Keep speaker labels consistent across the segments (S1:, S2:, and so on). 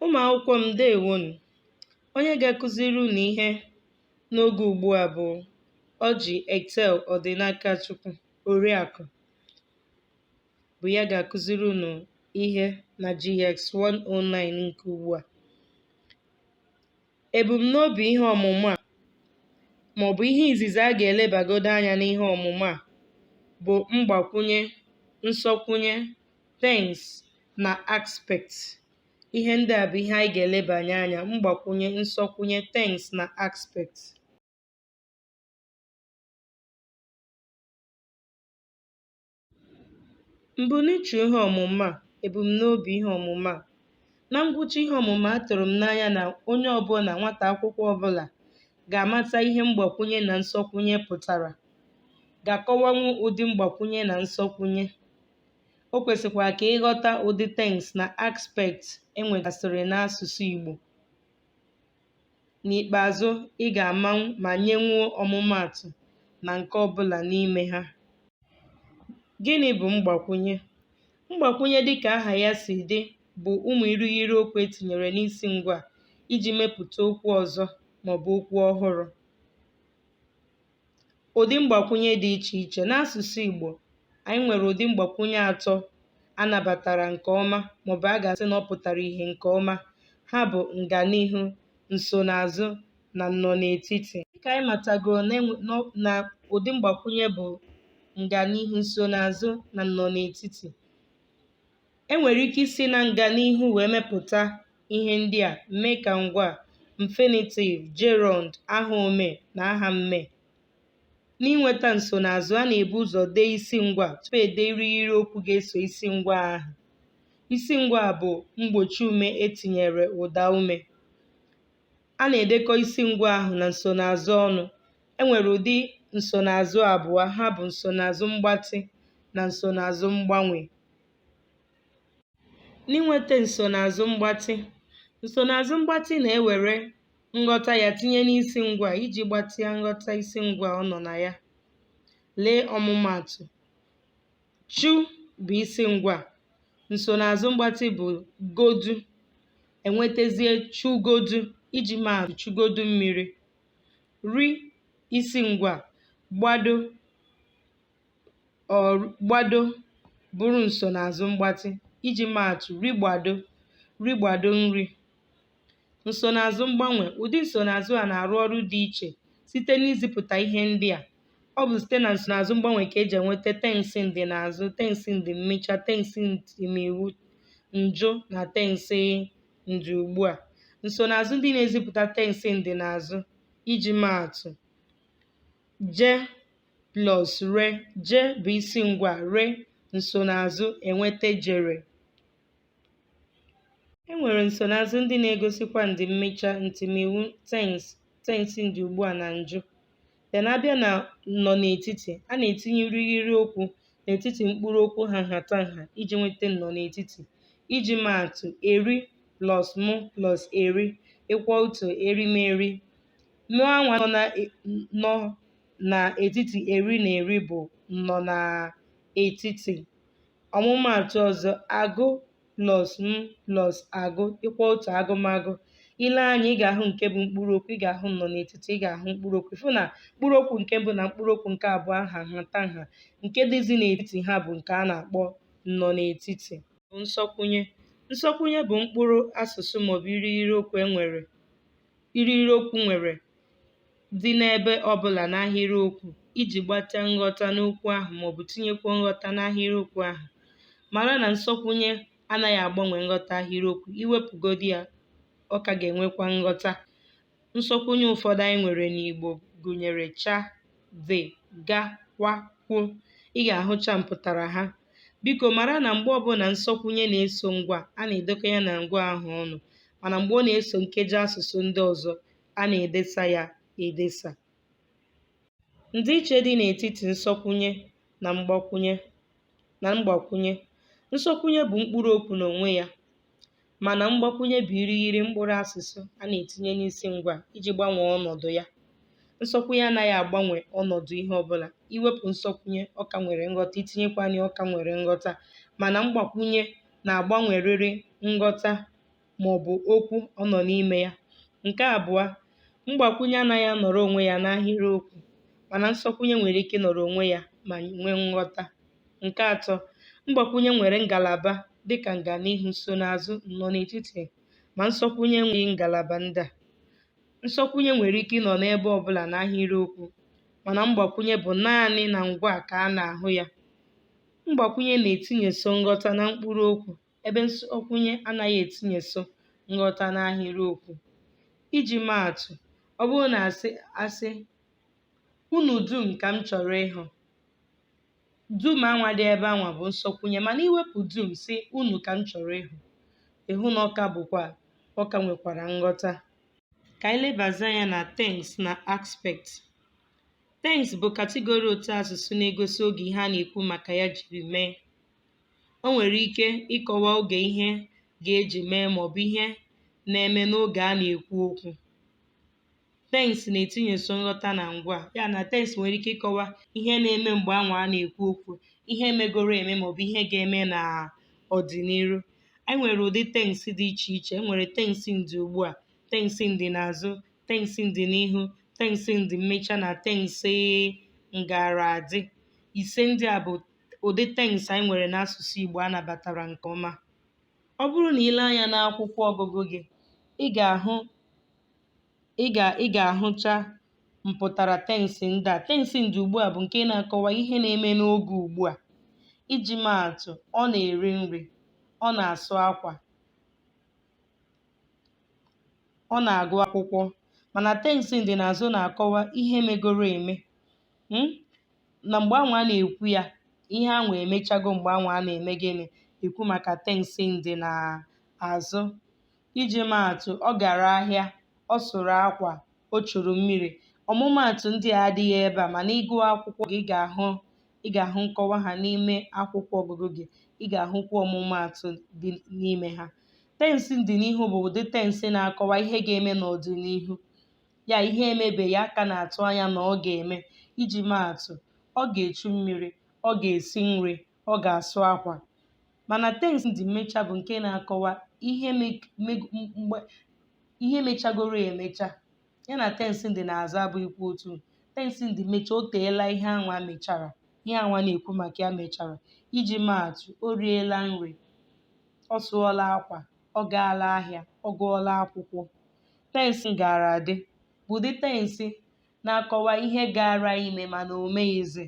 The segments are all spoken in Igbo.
S1: Ụmụ akwụkwọ m, ndeewonụ. Onye ga-akụziri unu ihe n'oge ugbu a bụ Ọjị Ethel Ọdịnakachukwu Oriakụ bụ ya ga-akụziri unu ihe na GX 109 nke ugbu a. Ebumnobi ihe ọmụmụ a maọbụ ihe izizi a ga-elebagodo anya n'ihe ọmụmụ a bụ mgbakwunye, nsọkwunye, tense na aspect. Ihe ndị a bụ ihe anyị ga-elebanye anya: mgbakwunye, nsọkwunye, tense na aspect. Mbunuche ihe ọmụmụ a, ebumnobi ihe ọmụmụ a. Na ngwụcha ihe ọmụmụ a, atụrụ m n'anya na onye ọbụla, nwata akwụkwọ ọbụla, ga-amata ihe mgbakwunye na nsọkwunye pụtara, ga-akọwanwu ụdị mgbakwunye na nsọkwunye. O kwesịkwara ka ịghọta ụdị tense na aspect e nwegasịrị n'asụsụ Igbo. N'ikpeazụ, ị ga-amanwu ma nyenwuo ọmụmaatụ na nke ọbụla n'ime ha. Gịnị bụ mgbakwunye? Mgbakwunye, dịka aha ya si dị, bụ ụmụ irighiri okwu e tinyere n'isi ngwaa iji mepụta okwu ọzọ maọbụ okwu ọhụrụ. Ụdị mgbakwunye dị iche iche. N'asụsụ Igbo, anyị nwere ụdị mgbakwunye atọ a nabatara nke ọma maọbụ a ga-asị na ọ pụtara ihe nke ọma. Ha bụ nganihu, nsonaazụ na nnọnetiti. Dịka anyị matagoro na ụdị mgbakwunye bụ nganihu, nsonaazụ na nnọnetiti. E nwere ike isi na nganihu wee mepụta ihe ndị a: mmekangwaa, infinitive, gerund, aha omee na aha mmee. N'inweta nsonaazụ, a na-ebu ụzọ dee isi ngwaa tupu e dee irighiri okwu ga-eso isi ngwaa ahụ. Isi ngwaa bụ mgbochiume e tinyere ụdaume. A na-edekọ isi ngwaa ahụ na nsonaazụ ọnụ. E nwere ụdị nsonaazụ abụọ, ha bụ nsonaazụ mgbatị na nsonaazụ mgbanwe. N'inweta nsonaazụ mgbatị, nsonaazụ mgbatị na-ewere nghọta ya tinye n'isi ngwaa iji gbatịa nghọta isi ngwaa ọ nọ na ya. Lee ọmụmaatụ. Chu bụ isi ngwaa, nsonaazụ mgbatị bụ godu, enwetazie chugodu, iji maa atụ, chugodu mmiri. Ri isi ngwaa, gbado or gbado bụrụ nsonaazụ mgbatị, iji maa atụ, rigbado, rigbado nri. Nsonaazụ mgbanwe. Ụdị nsonaazụ a na-arụ ọrụ dị iche site n'izipụta ihe ndị a. Ọ bụ site na nsonaazụ mgbanwe ka e ji enweta tensi ndịnazụ, tensi ndịmmecha, tensi ndịmiwu, njụ na tensi ndịugbua. Nsonaazụ ndị na-ezipụta tensi ndịnazụ, iji maa atụ: je plus re, je bụ isi ngwaa, re nsonaazụ, enweta jere. E nwere nsonaazụ ndị na-egosikwa ndịmmecha, ntimiwu, tensi, tensi ndịugbua na njụ. Then a bịa na nnọnetiti, a na-etinye irighiri okwu n'etiti mkpụrụ okwu ha nhatanha iji nweta nnọnetiti. Iji maa atụ, eri plus mụ plus eri equal to erimeri. Mụ anwa nọ n'etiti eri na eri bụ nnọnetiti. Ọmụmaatụ ọzọ, agụ plus m plus agụ equal to agụmagụ. I lee anya, ị ga-ahụ nke bụ mkpụrụ okwu, ị ga-ahụ nnọnetiti, ị ga-ahụ mkpụrụ okwu. Ị fụ na mkpụrụ okwu nke mbụ na mkpụrụ okwu nke abụọ ha nhatanha, nke dịzi n'etiti ha bụ nke a na-akpọ nnọnetiti. Bụ nsọkwunye. Nsọkwunye bụ mkpụrụ asụsụ maọbụ irighiri okwu e nwere irighiri okwu nwere dị n'ebe ọbụla n'ahịrịokwu iji gbatịa nghọta n'okwu ahụ maọbụ tinyekwuo nghọta n'ahịrịokwu ahụ. Mara na nsọkwunye anaghị agbanwe nghọta ahịrịokwu. I wepụgodu ya, ọ ka ga-enwekwa nghọta. Nsọkwunye ụfọdụ anyị nwere n'Igbo gụnyere cha, dị, ga, kwa, kwo. Ị ga-ahụcha mpụtara ha. Biko mara na mgbe ọbụla nsọkwunye na-eso ngwaa, a na-edekọ ya na ngwaa ahụ ọnụ, mana mgbe ọ na-eso nkeji asụsụ ndị ọzọ, a na-edesa ya edesa. Ndịiche dị n'etiti nsọkwunye na mgbakwunye na mgbakwunye. Nsọkwunye bụ mkpụrụ okwu n'onwe ya, mana mgbakwunye bụ irighiri mkpụrụ asụsụ a na-etinye n'isi ngwaa iji gbanwee ọnọdụ ya. Nsọkwunye anaghị agbanwe ọnọdụ ihe ọbụla. I wepụ nsọkwunye, ọ ka nwere nghọta, i tinyekwanụ ya, ọ ka nwere nghọta. Mana mgbakwunye na-agbanwerịrị nghọta. maọbụ okwu ọ nọ n'ime ya. Nke abụọ, mgbakwunye anaghị anọrọ onwe ya n'ahịrịokwu, mana nsọkwunye nwere ike ịnọrọ onwe ya ma nwee nghọta. Nke atọ, mgbakwunye nwere ngalaba dịka nganihu, nsonaazụ, nnọnetiti, ma nsọkwunye enweghị ngalaba ndị a. Nsọkwunye nwere ike ịnọ n'ebe ọbụla n'ahịrịokwu, mana mgbakwunye bụ naanị na ngwaa ka a na-ahụ ya. Mgbakwunye na-etinyeso nghọta na mkpụrụ okwu, ebe nsọkwunye anaghị etinyeso nghọta n'ahịrịokwu. Iji maa atụ, ọ bụrụ na asị unu dum ka m chọrọ ịhụ, dum anwa dị ebe anwa bụ nsọkwunye, mana iwepụ dum sị unu ka m chọrọ ịhụ, ịhụ na ọka bụkwa ọka nwekwara nghọta. Ka anyị lebazie anya na tense na aspect. Tense bụ category ụtọasụsụ na-egosi oge ihe a na-ekwu maka ya jiri mee. O nwere ike ịkọwa oge ihe ga-eji mee maọbụ ihe na-eme n'oge a na-ekwu okwu. Tense na-etinyeso nghọta na ngwa, ya na tense nwere ike ịkọwa ihe na-eme mgbe anwa a na-ekwu okwu, ihe megoro eme maọbụ ihe ga-eme n'ọdịnihu. Anyị nwere ụdị tense dị iche iche. E nwere tense ndị ugbu a, tense ndị n'azụ, tense ndị n'ihu, tense ndị mmecha na tense ngara adị. Ise ndị a bụ ụdị tense anyị nwere n'asụsụ Igbo a nabatara nke ọma. Ọ bụrụ na i lee anya n'akwụkwọ ọgụgụ gị, ị ga-ahụcha mpụtara tense ndị a. Tense ndị ugbu a bụ nke na-akọwa ihe na-eme n'oge ugbu a. Iji maa atụ, ọ na-eri nri, ọ na-asụ akwa, ọ na-agụ akwụkwọ. Mana tense ndị n'azụ na-akọwa ihe megoro eme. Na mgbe anwa a na-ekwu ya, ihe anwa emechago mgbe anwa a na-eme gịnị? Ekwu maka tense ndị n'azụ. Iji maa atụ, ọ gara ahịa, ọ sụrụ akwa, o churu mmiri. Ọmụmaatụ ndị a adịghị ebe a, mana ị gụọ akwụkwọ gị, ị ga-ahụ nkọwa ha n'ime akwụkwọ ọgụgụ gị. Ị ga-ahụkwa ọmụmaatụ dị n'ime ha. Tense ndịnihu bụ ụdị tense na-akọwa ihe ga-eme n'ọdịnihu. Ya ihe emebeghị a ka na-atụ anya na ọ ga-eme. Iji maa atụ, ọ ga-echu mmiri, ọ ga-esi nri, ọ ga-asụ akwa. Mana tense ndị mmecha bụ nke na-akọwa mgbe ihe mechagoro emecha. Ya na tense ndị n'azụ abụghịkwa otu. Tense ndị mmecha, o teela ihe anwa mechara, ihe anwa na-ekwu maka ya mechara. Iji maa atụ, o riela nri, ọ sụọla akwa, ọ gaala ahịa, ọ gụọla akwụkwọ. Tense gaara adị bụ ụdị tense na-akọwa ihe gaara ime mana o meghịzị.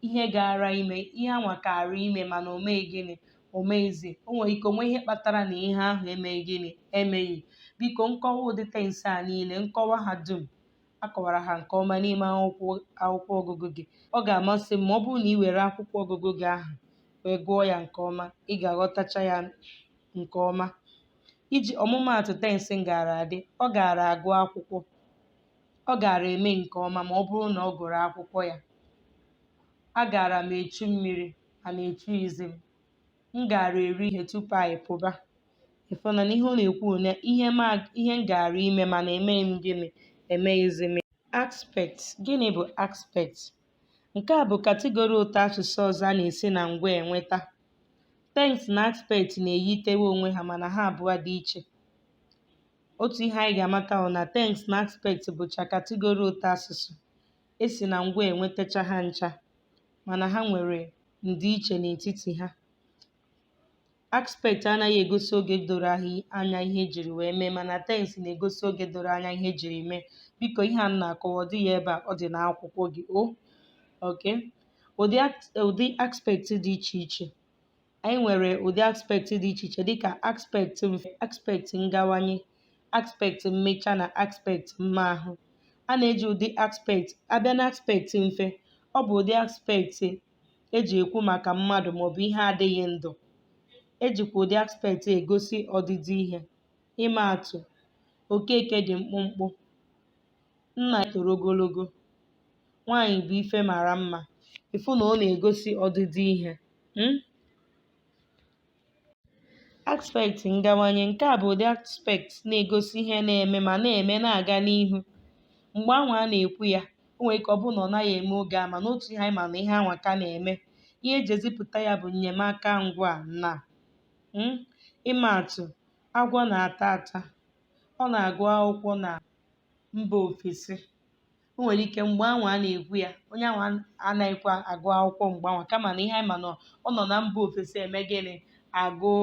S1: Ihe gaara ime, ihe anwa kaara ime mana o meghị gịnị? O meghịzị. O nwere ike o nwee ihe kpatara na ihe ahụ emeghị gịnị? Emeghị. Biko, nkọwa ụdị tense a niile, nkọwa ha dum, a kọwara ha nke ọma n'ime akwụkwọ ọgụgụ gị. Ọ ga-amasị m ma ọ bụrụ na ị were akwụkwọ ọgụgụ gị ahụ wee gụọ ya nke ọma, ị ga-aghọtacha ya nke ọma. Iji ọmụmaatụ tense gaara adị, ọ gaara agụ akwụkwọ, ọ gaara eme nke ọma ma ọ bụrụ na ọ gụrụ akwụkwọ ya. Agaara m echu mmiri mana echughịzị m. M gaara eri ihe tupu anyị pụba. Ị fụna na ihe ọ na-ekwu bụ na ihe m gaara ime mana emeghị m gịnị? Emeghịzị m. Aspect. Gịnị bụ aspect? Nke a bụ category ụtọasụsụ ọzọ a na-esi na ngwa enweta. Tense na aspect na-eyitewe onwe ha, mana ha abụọ dị iche. Otu ihe anyị ga-amata bụ na tense na aspect bụcha category ụtọasụsụ. E si na ngwa enwetacha ha ncha, mana ha nwere ndịiche n'etiti ha. Aspect anaghị egosi oge doro anya ihe ejiri wee mee, mana tense na-egosi oge doro anya ihe ejiri mee. Biko, ihe a m na-akọwa, ọ dịghị ebe a, ọ dị n'akwụkwọ gị o. Okay. Ụdị aspect dị iche iche. Anyị nwere ụdị aspect dị iche iche dịka aspect mfe, aspect ngawanye, aspect mmecha na aspect mmahụ. A na-eji ụdị aspect abịa na aspect mfe. Ọ bụ ụdị aspect eji ekwu maka mmadụ maọbụ ihe adịghị ndụ. Ejikwa ụdị aspect egosi ọdịdị ihe. Ịma atụ, Okeke dị mkpụmkpụ, nna ya toro ogologo, nwaanyị bụ ife mara mma. Ị fụ na ọ na-egosi ọdịdị ihe. Aspect ngawanye. Nke a bụ ụdị aspect na-egosi ihe na-eme ma na-eme na-aga n'ihu. Mgbe anwa a na-ekwu ya, o nwere ike ọ bụrụ na ọ naghị eme oge a, mana otu ihe anyị ma na ihe anwa ka na-eme. Ihe eji ezipụta ya bụ nnyemaka ngwa na. Ịma atụ, Agwọ na-ata ata. Ọ na-agụ akwụkwọ na mba ofesi. O nwere ike mgbe anwa a na-ekwu ya, onye anwa anaghịkwa agụ akwụkwọ mgbe anwa, kama na ihe anyị ma na ọ nọ na mba ofesi eme gịnị? Agụ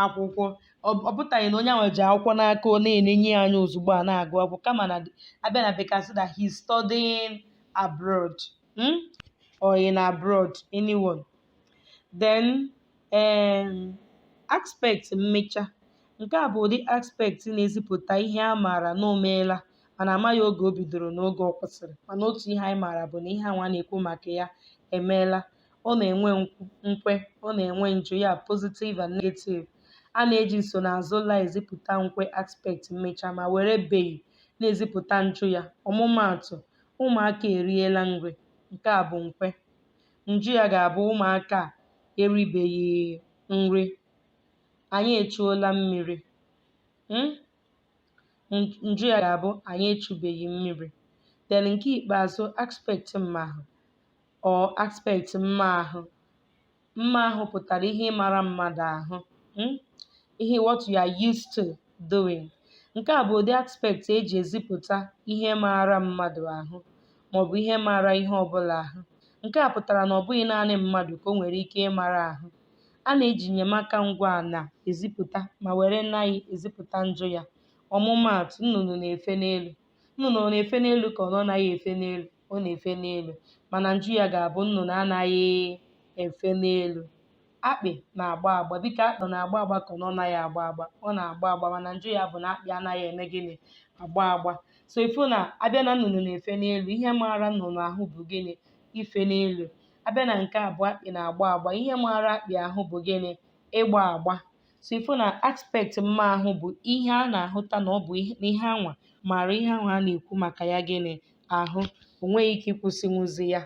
S1: akwụkwọ. Ọ pụtaghị na onye anwa ji akwụkwọ n'aka, ọ na-enenye ya anya ozugbo a na-agụ akwụkwọ, kama na abịa na bekee asị that he's studying abroad, Or in abroad, anyone. Then aspect mmecha. Nke a bụ ụdị aspect na-ezipụta ihe a maara na o meela, mana amaghị oge o bidoro na oge ọ kwụsịrị. Mana otu ihe anyị maara bụ na ihe anwa na-ekwu maka ya emeela. Ọ na-enwe nkwe, ọ na-enwe njụ, ya positive and negative. A na-eji nsonaazụ la ezipụta nkwe aspect mmecha, ma were beghị na-ezipụta njụ ya. Ọmụmaatụ, ụmụaka eriela nri. Nke a bụ nkwe. Njụ ya ga-abụ ụmụaka eribeghị nri. Anyị echuola mmiri. Njụ ya ga-abụ anyị echubeghị mmiri. Then nke ikpeazụ, aspect mmahụ or aspect mmahụ. Mmahụ pụtara ihe mara mmadụ ahụ, Ihe what you are used to doing. Nke a bụ ụdị aspect eji ezipụta ihe maara mmadụ ahụ maọbụ ihe maara ihe ọbụla ahụ. Nke a pụtara na ọ bụghị naanị mmadụ ka o nwere ike ịmara ahụ. A na-eji enyemaka ngwa na-ezipụta ma were naghị ezipụta njụ ya. Ọmụmaatụ, nnụnụ na-efe n'elu. Nnụnụ ọ na-efe n'elu ka ọ naghị efe n'elu? Ọ na-efe n'elu. Mana njụ ya ga-abụ nnụnụ anaghị efe n'elu. Akpị na-agba agba. Biko, akpị ọ na-agba agba ka ọ naghị agba agba? Ọ na-agba agba, mana njụ ya bụ na akpị anaghị eme gịnị? Agba agba. So ifu na abịa na nnụnụ na-efe n'elu, ihe maara nnụnụ ahụ bụ gịnị? Ife n'elu. Abịa na nke abụọ, akpị na-agba agba, ihe maara akpị ahụ bụ gịnị? Ịgba agba. So ifu na aspect mma ahụ bụ ihe a na-ahụta na ọ bụ na ihe anwa maara ihe ahụ a na-ekwu maka ya gịnị? Ahụ. O nweghị ike ịkwụsịnwuzi ya.